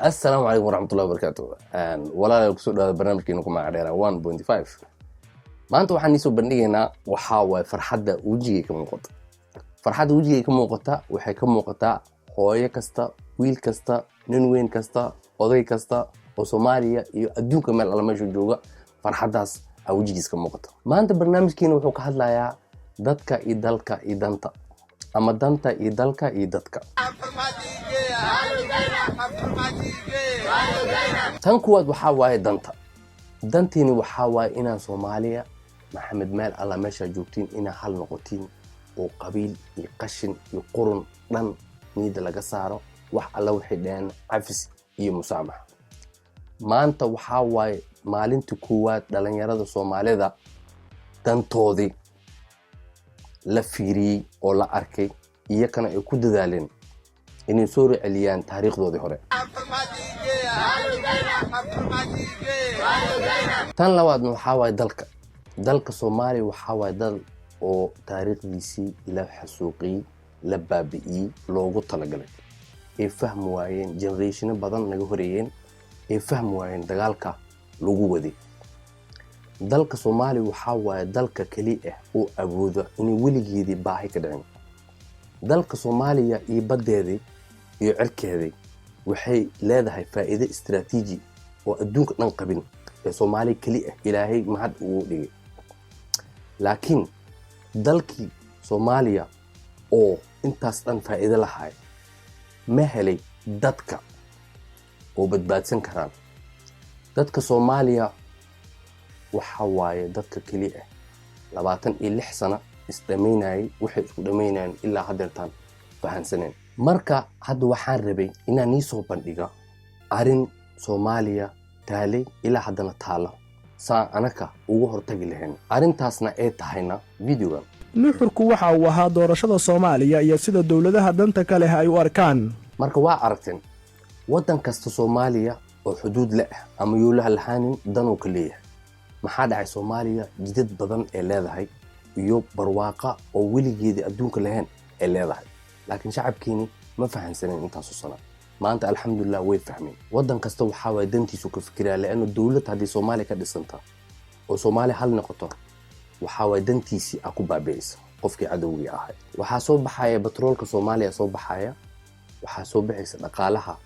Assalaamu calaykum waraxmatullahi wabarakaatu. Walaalayaal, kusoo dhawaada barnaamijkeena ku magac dheeraa 1.5. Maanta waxaan iisoo bandhigaynaa waxaa waaye farxadda wejigay ka muuqata. Farxadda wejigay ka muuqata waxay ka muuqataa hooyo kasta, wiil kasta, nin weyn kasta, oday kasta oo Soomaaliya iyo adduunka meel alla meeshu jooga, farxaddaas aa wejigiis ka muuqata. Maanta barnaamijkeena wuxuu ka hadlayaa dadka iyo dalka iyo danta, ama danta iyo dalka iyo dadka. Tan kuwaad waxaa waaye danta. Dantiini waxaa waaye inaan Soomaaliya Maxamed meel alla meeshaa joogtiin inaa hal noqotiin, oo qabiil iyo qashin iyo qurun dhan niyadda laga saaro. Wax alla waxay dhaheen cafis iyo musaamaxa. Maanta waxaa waaye maalinta koowaad dhalinyarada Soomaalida dantoodii la fiiriyey oo la arkay, iyakana ay ku dadaaleen inay soo celiyaan taariikhdoodii hore. Tan labaadna waxaa waaye dalka. Dalka Soomaaliya waxaa waaye dal oo taariikhdiisii la xasuuqiyey, la baabi'iyey, loogu talagalay, ay fahmi waayeen generationo badan naga horeeyeen, ay fahmi waayeen dagaalka lagu waday. Dalka Soomaaliya waxaa waaye dalka keli ah oo awooda inay weligeedii baahi ka dhicin. Dalka Soomaaliya iyo baddeedii iyo cirkeedii waxay leedahay faa'iido istiraatiiji oo adduunka dhan qabin ee Soomaaliya keli ah Ilaahay mahad ugu dhigay. Laakiin dalkii Soomaaliya oo intaas dhan faa'iido lahay ma helay dadka oo badbaadsan karaan. Dadka Soomaaliya waxa waaye dadka keli ah 26 sano isdhamaynayay, waxay isku dhamaynayeen ilaa haddeertaan fahansaneen. Marka hadda waxaan rabay inaan nii soo bandhiga arrin Soomaaliya taalay ilaa haddana taala, saa anaka ugu hortagi lahayn arrintaasna ay tahayna videogan. Nuxurku waxa uu ahaa doorashada Soomaaliya iyo sida dowladaha danta ka leh ay u arkaan. Marka waa aragteen, waddan kasta Soomaaliya oo xuduud la ah ama yuulaha lahaanin danuu ka leeyahay. Maxaa dhacay? Soomaaliya jidad badan ee leedahay iyo barwaaqa oo weligeedii adduunka lahayn ay leedahay, laakiin shacabkiini ma fahansanin intaasoo sana. Maanta alxamdulilah way fahmeen. Waddan kasta waxaa waaya dantiisu ka fikiraya, leanna dowlad haddii Soomaaliya ka dhisanta oo Soomaaliya hal noqoto, waxaa waaya dantiisii a ku baabi'aysa qofkii cadowgii ahay. Waxaa soo baxaya batroolka Soomaaliya soo baxaya, waxaa soo baxaysa dhaqaalaha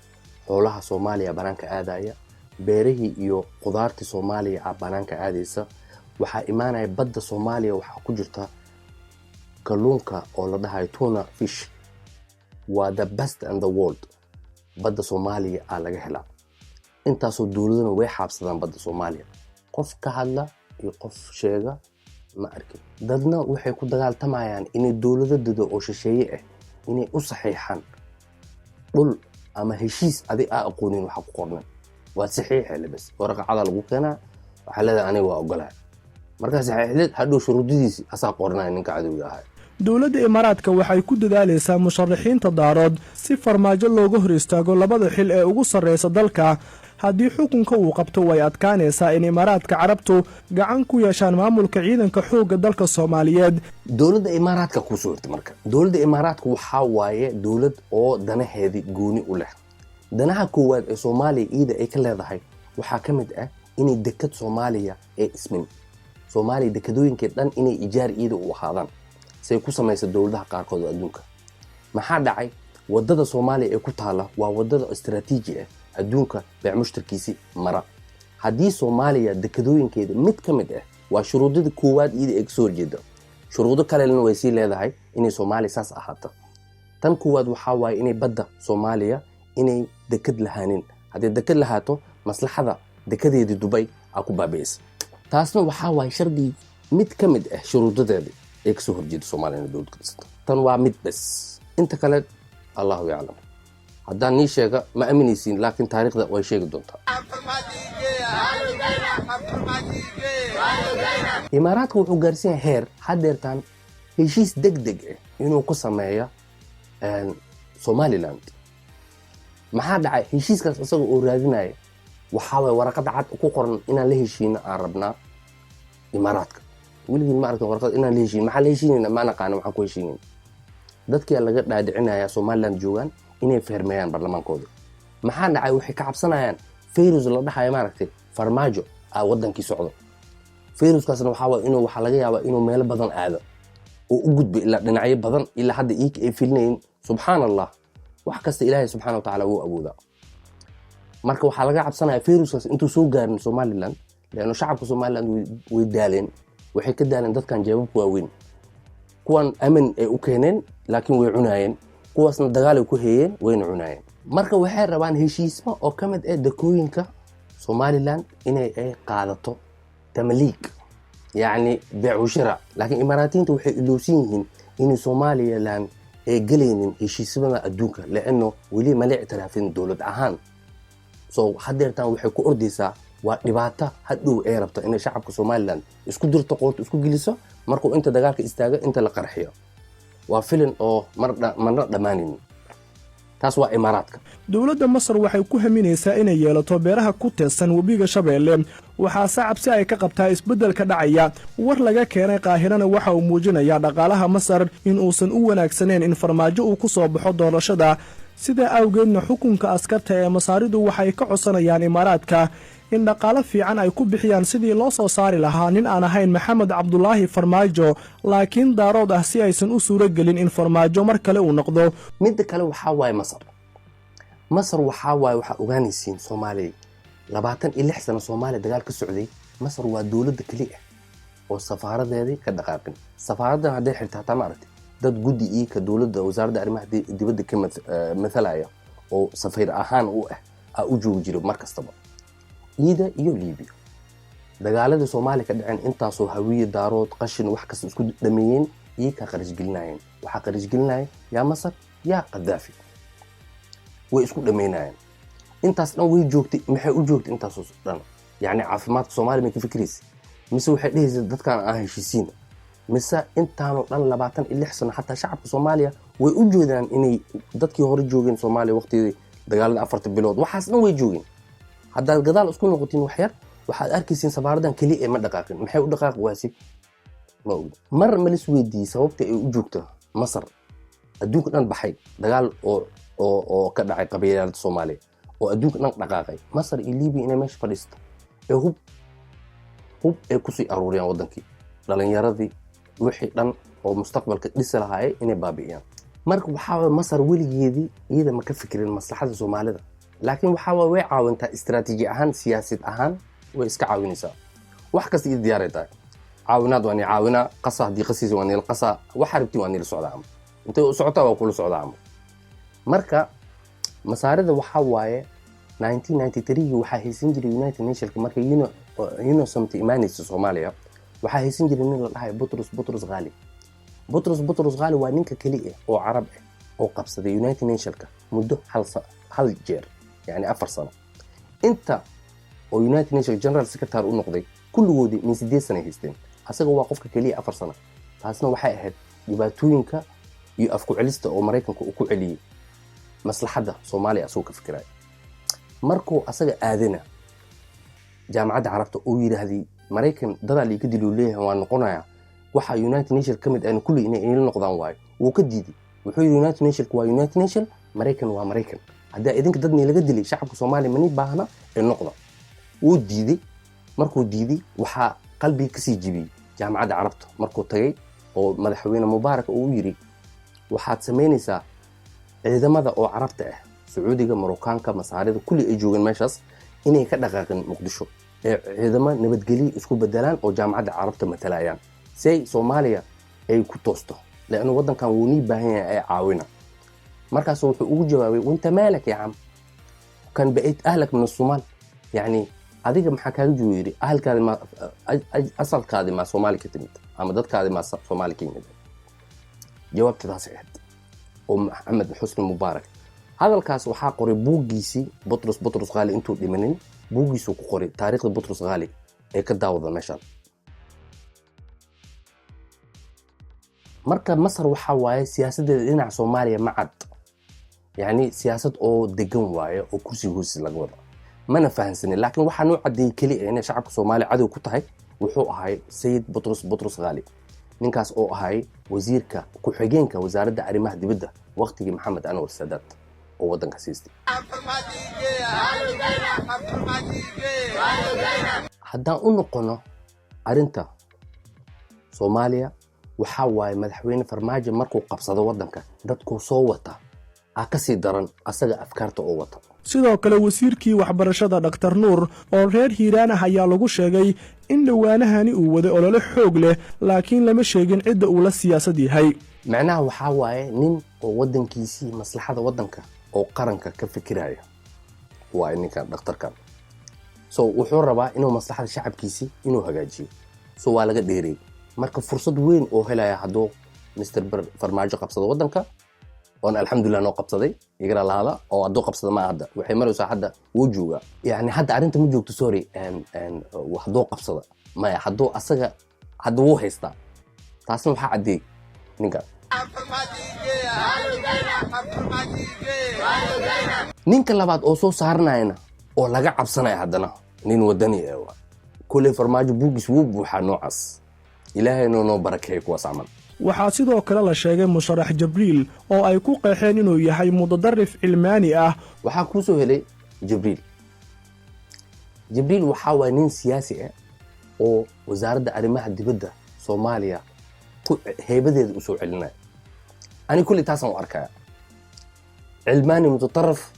xoolaha Soomaaliya banaanka aadaya, beerihii iyo qudaartii Soomaaliya a banaanka aadaysa. Waxaa imaanaya badda Soomaaliya waxaa ku jirta kalluunka oo la dhahayo tuna fish, waa the best in the world. Badda Soomaaliya aa laga helaa. Intaasoo dowladuna way xaabsadaan badda Soomaaliya, qof ka hadla iyo qof sheega ma arkin. Dadna waxay ku dagaaltamayaan inay dowlado dado oo shisheeye ah inay u saxiixaan dhul ama heshiis adig aa aqoonin waxa ku qornay. Waa saxiixa lebes, waraqacada lagu keenaa, waxaa leedahay aniga waa ogolahay. Markaa saxiixdeed hadhow shuruudidiisi asaa qoranaya ninka cadowga ahay. Dowladda Imaaraadka waxay ku dadaalaysaa musharaxiinta Daarood si Farmaajo looga hor istaago labada xil ee ugu sarraysa dalka. Haddii xukunka uu qabto, way adkaanaysaa in Imaaraadka Carabtu gacan ku yeeshaan maamulka ciidanka xoogga dalka Soomaaliyeed. Dowladda Imaaraadka kuusoo hortay. Marka dowladda Imaaraadka waxaa waaye dowlad oo danaheedii gooni u leh. Danaha koowaad ee Soomaaliya iida ay ka leedahay waxaa ka mid ah inay dekad Soomaaliya ee ismin Soomaaliya dekadooyinkee dhan inay ijaar iida u ahaadaan, say ku samaysa dowladaha qaarkood oo adduunka. Maxaa dhacay? Wadada Soomaaliya ee ku taala waa wadada istaraatiiji ah, adduunka beec mushtarkiisi mara. Haddii Soomaaliya dekadooyinkeeda mid ka mid ah, waa shuruudada koowaad iyada ee kasoo horjeeda. Shuruudo kalena way sii leedahay inay Soomaaliya saas ahaato. Tan koowaad waxaa waaye inay badda Soomaaliya inay dekad lahaanin. Hadday dekad lahaato, maslaxada dekadeedii Dubay aa ku baabi'aysa. Taasna waxaa waaye shardigii mid ka mid ah shuruudadeeda ee kasoo horjeeda Soomaaliya inay dowlad ka dhisato. Tan waa mid bes, inta kale Allahu yaclam. Haddaan nii sheega ma aaminaysiin, laakiin taariikhda way sheegi doontaa. Imaaraadka wuxuu gaarsiin yahay heer haddeertaan heshiis deg deg ah inuu ku sameeyo Somaliland. Maxaa dhacay? Heshiiskaas isaga oo raadinaya waxaa waye waraqada cad ku qoran inaan la heshiino aan rabnaa Imaaraadka. Weligiin ma aragtan warqad inaan la heshiin. Maxaa la heshiinayna? Ma naqaana waxaan ku heshiinayna. Dadkii laga dhaadhicinaya Somaliland joogaan inay feermeeyaan baarlamaankooda. Maxaa dhacay? Waxay ka cabsanayaan virus la dhahayo, maaragtay, Farmaajo aa wadankii socdo. Viruskaasna waxaa waay inuu, waxaa laga yaabaa inuu meelo badan aado oo u gudbo ilaa dhinacyo badan, ilaa hadda iika ay filinayin. Subxaan Allah, wax kasta Ilaahay subxaana watacaala wuu awoodaa. Marka waxaa laga cabsanaya viruskaas intuu soo gaarin Somaliland, leanno shacabka Somaliland way daaleen. Waxay ka daaleen dadkan jeebabka waaweyn, kuwan aman ay u keeneen, laakiin way cunaayeen. Kuwaasna dagaal ay ku heeyeen, wayna cunaayeen. Marka waxay rabaan heshiismo oo ka mid ah dekooyinka Somaliland inay ay qaadato, tamaliig, yacni beecushira. Laakiin Imaaraatiyiinta waxay ilowsan yihiin inay Somaliland ay gelaynin heshiisyada adduunka, leanno weli mala ictiraafin dowlad ahaan. So hadeertaan waxay ku ordaysaa waa dhibaato hadhow ay rabto inay shacabka Somaliland isku dirto, qoorta isku geliso. Markuu inta dagaalka istaago, inta la qarxiyo. Waa filin oo marna dhammaanaynin. Taas waa Imaaraadka. Dowladda Masar waxay ku haminaysaa inay yeelato beeraha ku teedsan webiga Shabeelle. Waxaase cabsi ay ka qabtaa isbeddelka dhacaya. War laga keenay Qaahirana waxa uu muujinayaa dhaqaalaha Masar in uusan u wanaagsanayn in Farmaajo uu ku soo baxo doorashada. Sidaa awgeedna xukunka askarta ee Masaaridu waxay ka codsanayaan Imaaraadka in dhaqaalo fiican ay ku bixiyaan sidii loo soo saari lahaa nin aan ahayn Maxamed Cabdulaahi Farmaajo, laakiin Daarood ah, si aysan u suuro gelin in Farmaajo mar kale uu noqdo. Midda kale waxaa waaye Masar. Masar waxaa waaye, waxaa ogaanaysiin Soomaaliya, 26 sano Soomaaliya dagaal ka socday, Masar waa dowladda keli ah oo safaaradeedii ka dhaqaaqin. Safaaraddan hadday xirta hataa, ma aragtay, dad guddi iyo ka dowladda, wasaaradda arrimaha dibadda ka mathalaya oo safiir ahaan u ah aa u joogi jira mar kastaba. Iida iyo Libiya dagaaladii Soomaaliya ka dhaceen, intaasoo Hawiye, Daarood, qashin, wax kasta isku dhameeyeen, iyakaa qarashgelinayeen. Waxaa qarashgelinaya yaa Masar, yaa Qadaafi, way isku dhameynayeen. Intaas dhan way joogtay. Maxay u joogtay intaasoo dhan? Yacni caafimaadka Soomaaliya may ka fikiraysa, mise waxay dhehaysa dadkan aan heshiisiin? Mise intaanoo dhan, 26 sano, xataa shacabka Soomaaliya way u jeedaan inay dadkii hore joogeen Soomaaliya waqtigii dagaalada 4-ta bilood, waxaas dhan way joogeen. Haddaad gadaal isku noqotiin wax yar, waxaad arkaysiin safaaradan keli ee ma dhaqaaqin. Maxay u dhaqaaqi waasi? Ma ogdi. Mar ma lis weydiiyey sababta ay u joogto Masar? Adduunka dhan baxay dagaal oo ka dhacay qabiilada Soomaaliya oo adduunka dhan dhaqaaqay, Masar iyo Libiya inay meesha fadhiisto ee hub ay kusii aruuriyaan waddankii, dhalinyaradii, wixii dhan oo mustaqbalka dhisi lahaayay inay baabi'iyaan. Marka waxaa waye, Masar weligeedii iyada ma ka fikirin maslaxada Soomaalida, laakiin waxaa waye way caawintaa istiraatiiji ahaan, siyaasad ahaan way iska caawinaysaa. Wax kasta iyada diyaaray tahay caawinaad. Waa ni caawinaa, qasa haddii qasiisa waa niila qasaa, waxa rabtiin waa niila socdaa, ama intay u socotaa waa kula socdaa ama. Marka Masaarida waxaa waaye 1993 waxaa haysan jiray United Nationka. Marka UNOSOMta imaanaysa Soomaaliya, waxaa haysan jiray nin la dhahayo Butros Butros Ghali. Butros Butros Ghali waa ninka keli ah oo Carab ah oo qabsaday United Nationka muddo hal jeer, yani 4 sano. Inta oo United Nation general secretary u noqday kulligoodii min 8 sano ay haysteen, asaga waa qofka keliya 4 sano. Taasna waxay ahayd dhibaatooyinka iyo afku celista oo Maraykanka uu ku celiyey maslaxadda Soomaaliya asagoo ka fikiraya. Markuu asaga aadana Jaamacadda Carabta, uu yidhaahday Maraykan dadaa liiga diluu leeyahay, waa noqonaya waxa United Nation ka mid ahna kulli inay inla noqdaan waayo. Wuu ka diiday. Wuxuu yidhi United Nationka waa United Nation, Maraykan waa Maraykan. Haddaa idinka dad laga dilay, shacabka Soomaaliya mani baahna ee noqda. Wuu diiday. Markuu diiday, waxaa qalbiga kasii jibiyey Jaamacadda Carabta markuu tagay oo madaxweyne Mubaarak uu yidhi waxaad samaynaysaa ciidamada oo Carabta ah, Sacuudiga, Marokaanka, Masaarida, kulli ay joogeen meeshaas, inay ka dhaqaaqin Muqdisho ee ciidamo nabadgelyo isku bedelaan oo Jaamacadda Carabta matalayaan, si ay Soomaaliya ay ku toosto, leannu waddankan wuu nii baahan yahay ay caawina. Markaasu wuxuu ugu jawaabay: "وانت مالك يا عم، كان بقيت أهلك من الصومال". yani adiga maxaa kaaga joogo, yidhi, ahalkaadi ma asalkaadi maa Soomaali ka timid ama dadkaadi maa Soomaali ka yimid? Jawaabta taasay ahayd oo Maxamed Xusni Mubaarak. Hadalkaas waxaa qoray buuggiisii Butros Butros Ghali. Intuu dhimanin buuggiisuu ku qoray taariikhda Butros Ghali ee ka daawada meeshaan. Marka Masar waxaa waaye siyaasaddeeda dhinaca Soomaaliya ma cad, yacni siyaasad oo degan waaye oo kursiga hoostiis laga wada, mana fahansanin. Laakiin waxaa noo caddeeyey keli inay shacabka Soomaaliya cadow ku tahay wuxuu ahay Sayid Butros Butros Ghali, ninkaas oo ahay wasiirka ku-xigeenka wasaaradda arrimaha dibadda waqtigii Maxamed Anwar Saadaat. Oo waddanka siistay. Haddaan u noqono arrinta Soomaaliya, waxaa waaye Madaxweyne Farmaajo markuu qabsado waddanka, dadkuu soo wata aa ka sii daran asaga afkaarta oo wata. Sidoo kale, wasiirkii waxbarashada Dhaktar Nuur oo reer Hiiraan ah ayaa lagu sheegay in dhowaanahani uu waday olole xoog leh, laakiin lama sheegin cidda uu la siyaasad yahay. Macnaha waxaa waaye nin oo waddankiisii, maslaxada waddanka oo qaranka ka fikiraya waaye ninkan dhakhtarkan. So wuxuu rabaa inuu maslaxada shacabkiisii inuu hagaajiyo, so waa laga dheereeyey. Marka fursad weyn oo helaya hadduu Mr Farmaajo qabsado waddanka, oon alxamdulilah noo qabsaday, igala lahaada oo hadduu qabsado ma hadda waxay maraysaa, hadda wuu joogaa. Yani hadda arrinta ma joogto, sorry, hadduu qabsada maya, hadduu asaga hadda wuu haystaa. Taasna waxaa caddeeyey ninkan. Ninka labaad oo soo saaranayana oo laga cabsanaya haddana nin wadani eh waa kuley. Farmaajo buuggiis wuu buuxaa noocaas. Ilaahayno noo barakeeyo kuwaas camal. Waxaa sidoo kale la sheegay musharax Jabriil oo ay ku qeexeen inuu yahay mutadarif cilmaani ah. Waxaa kuu soo helay Jibriil. Jibriil waxaa waaya nin siyaasi ah oo Wasaaradda Arrimaha Dibadda Soomaaliya ku heybadeeda usoo celinaya. Ani kulli taasaan u arkaya. Cilmaani mutatarif,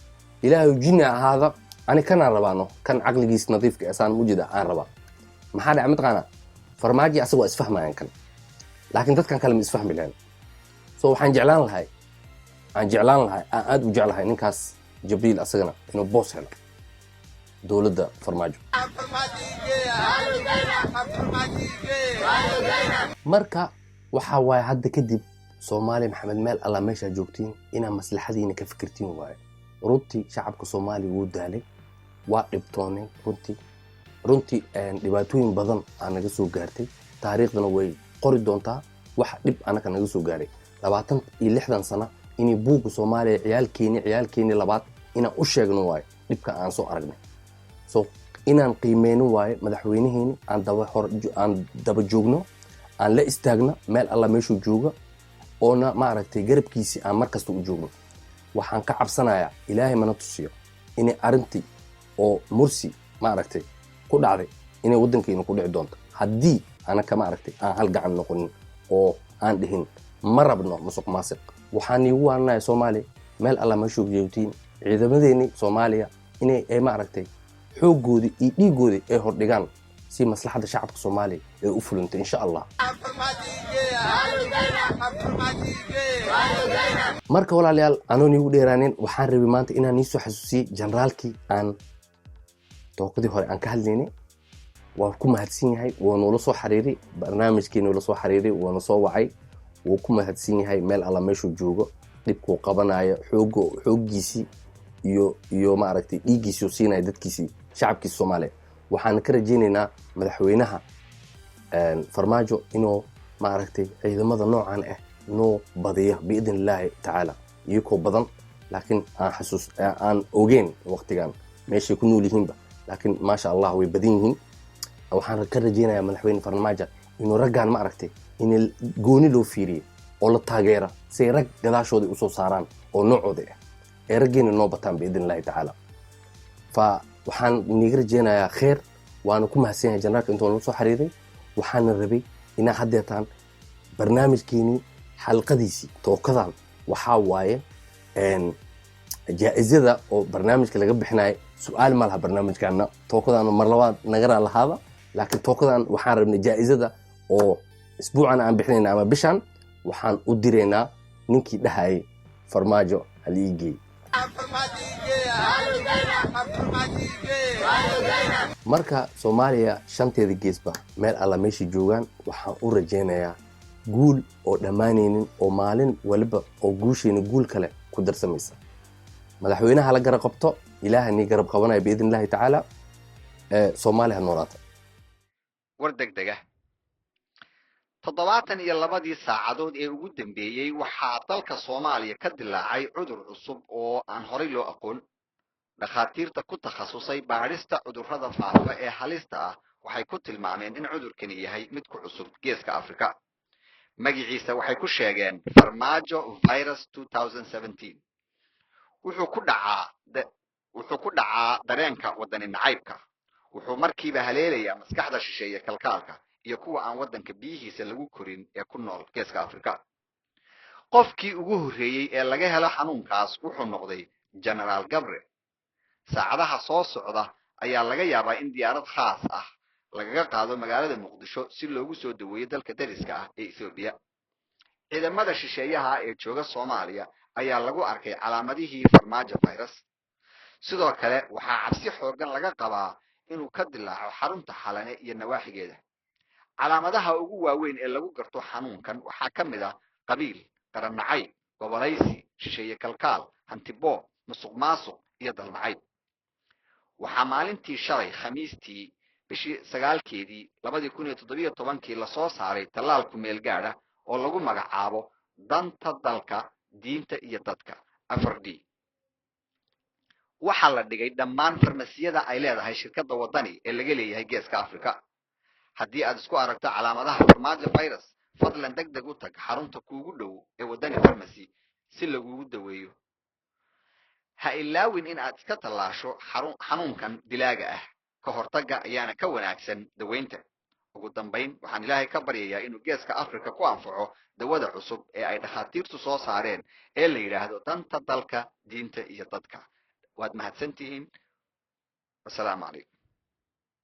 Ilaahay jinni ahaada, ani kanaan rabaano, kan caqligiis nadiifka asaan mujida aan rabaa. Maxaa dhaca mataqaanaa? Farmaaji asaga waa isfahmayaan kan, laakiin dadkan kale ma isfahmi lahayn. So waxaan jeclaan lahay, aan jeclaan lahay, aan aad u jeclahay ninkaas Jibriil asagana inuu boos helo dowladda Farmaajo. Marka waxaa waaye hadda kadib, Soomaaliya Maxamed, meel alla meeshaa joogtiin, inaa maslaxadiina ka fikirtiin waaye. Runtii shacabka Soomaaliya wuu daalay, waa dhibtoonay. Runtii dhibaatooyin badan aa naga soo gaartay. Taariikhdana way qori doontaa waxa dhib anaka naga soo gaaray 20 iyo 60 sano. Inay buugga Soomaaliya ciyaalkeeni labaad inaan u sheegno waayo dhibka aan soo aragnay. So inaan qiimeyno waayo madaxweynaheeni, aan daba hor aan daba joogno, aan la istaagno meel alla meeshuu jooga, oona maaragtay garabkiisi aan mar kasta u joogno. Waxaan ka cabsanayaa, Ilaahay mana tusiyo, inay arrintii oo Mursi maaragtay ku dhacday inay waddankeena ku dhici doonto haddii anaka maaragtay aan hal gacan noqonin oo aan dhihin ma rabno musuq maasiq. Waxaan iigu waananaya Soomaaliya meel alla meeshuu joogtiin, ciidamadeeni Soomaaliya inay ay maaragtay xooggoodii iyo dhiiggoodii ay hordhigaan si maslaxadda shacabka Soomaaliya ay u fulintay, insha Allah. Marka walaalayaal, anoon iigu dheeraanin, waxaan rabay maanta inaan iisoo xasuusiyey generaalkii aan tookadii hore aan ka hadlaynay. Waa ku mahadsan yahay, waa noola soo xiriiray barnaamijkii, noola soo xiriiray, waana soo wacay. Wuu ku mahadsan yahay meel alla meeshuu joogo, dhibkuu qabanayo, xoogo xooggiisii iyo maaragtay dhiiggiisii siinaya dadkiisii, shacabkiisa Soomaaliya. Waxaan ka rajaynaynaa Madaxweynaha Farmaajo inuu maaragtay ciidamada noocan ah noo badiyo biidn Illaahi tacaala, iyakoo badan, laakiin aan xasuus aan ogeyn waqtigan meeshay ku nool yihiinba, laakiin maasha Allah way badan yihiin. Waxaan ka rajaynayaa Madaxweyne Farmaajo inuu raggaan ma aragtay in gooni loo fiiriyo oo la taageera si ay rag gadaashooda usoo saaraan oo noocooda ah ee raggeena noo bataan biidn Illahi tacaala. Fa waxaan niiga rajaynayaa kheer, waana ku mahadsan yahay generaalka intuu nala soo xiriiray. Waxaana rabay inaa haddeetaan barnaamijkeenii xalqadiisii tookadan. Waxaa waaye jaa-izada oo barnaamijka laga bixinayo. Su-aal ma laha barnaamijkaana tookadan, mar labaad nagara lahaada, laakiin tookadan waxaan rabnay jaa-izada oo isbuucan aan bixinayna ama bishan waxaan u diraynaa ninkii dhahayay "Farmaajo hala ii geey". Marka Soomaaliya shanteeda geesba, meel alla meeshay joogaan, waxaan u rajaynayaa guul oo dhammaanaynin, oo maalin waliba oo guusheena guul kale ku darsamaysa. Madaxweynaha la garab qabto, Ilaaha nii garab qabanaya biidn Illahi tacaala. Soomaaliya ha noolaata. War deg deg ah: 72-dii saacadood ee ugu dambeeyey waxaa dalka Soomaaliya ka dilaacay cudur cusub oo aan horay loo aqoon. Dhakhaatiirta ku takhasusay baadhista cudurrada faafa ee halista ah waxay ku tilmaameen in cudurkani yahay mid ku cusub Geeska Afrika. Magiciisa waxay ku sheegeen Farmaajo virus. Wuxuu ku dhacaa wuxuu ku dhacaa dareenka waddani nacaybka. Wuxuu markiiba haleelayaa maskaxda shisheeye kalkaalka iyo kuwa aan waddanka biyihiisa lagu korin ee ku nool Geeska Afrika. Qofkii ugu horreeyey ee laga helo xanuunkaas wuxuu noqday Genaraal Gabre. Saacadaha soo socda ayaa laga yaabaa in diyaarad khaas ah lagaga qaado magaalada Muqdisho si loogu soo daweeyo dalka dariska ah ee Ethoobiya. Ciidamada shisheeyaha ee jooga Soomaaliya ayaa lagu arkay calaamadihii Farmaajo virus. Sidoo kale waxaa cabsi xooggan laga qabaa inuu ka dilaaco xarunta Xalane iyo nawaaxigeeda. Calaamadaha ugu waaweyn ee lagu garto xanuunkan waxaa ka mid ah qabiil, qarannacayb, gobolaysi, shisheeye kalkaal, hantiboob, musuq maasuq iyo dalnacayb. Waxaa maalintii shalay, Khamiistii, bishii 9-keedii 2017-kii lasoo saaray tallaal ku meel gaadha oo lagu magacaabo Danta Dalka, Diinta iyo Dadka, 4D. Waxaa la dhigay dhammaan farmasiyada ay leedahay shirkadda Waddani ee laga leeyahay Geeska Africa. Haddii aad isku aragto calaamadaha Farmaajo virus, fadlan deg deg u tag xarunta kuugu dhow ee Waddani Farmacy si lagugu daweeyo. Ha ilaawin in aad iska tallaasho xanuunkan dilaaga ah. Ka hortagga ayaana ka wanaagsan daweynta. Ugu dambayn, waxaan Ilaahay ka baryayaa inuu Geeska Africa ku anfaco dawada cusub ee ay dhakhaatiirtu soo saareen ee la yidhaahdo Danta Dalka, Diinta iyo Dadka. Waad mahadsantihiin. Wasalaamu calaykum.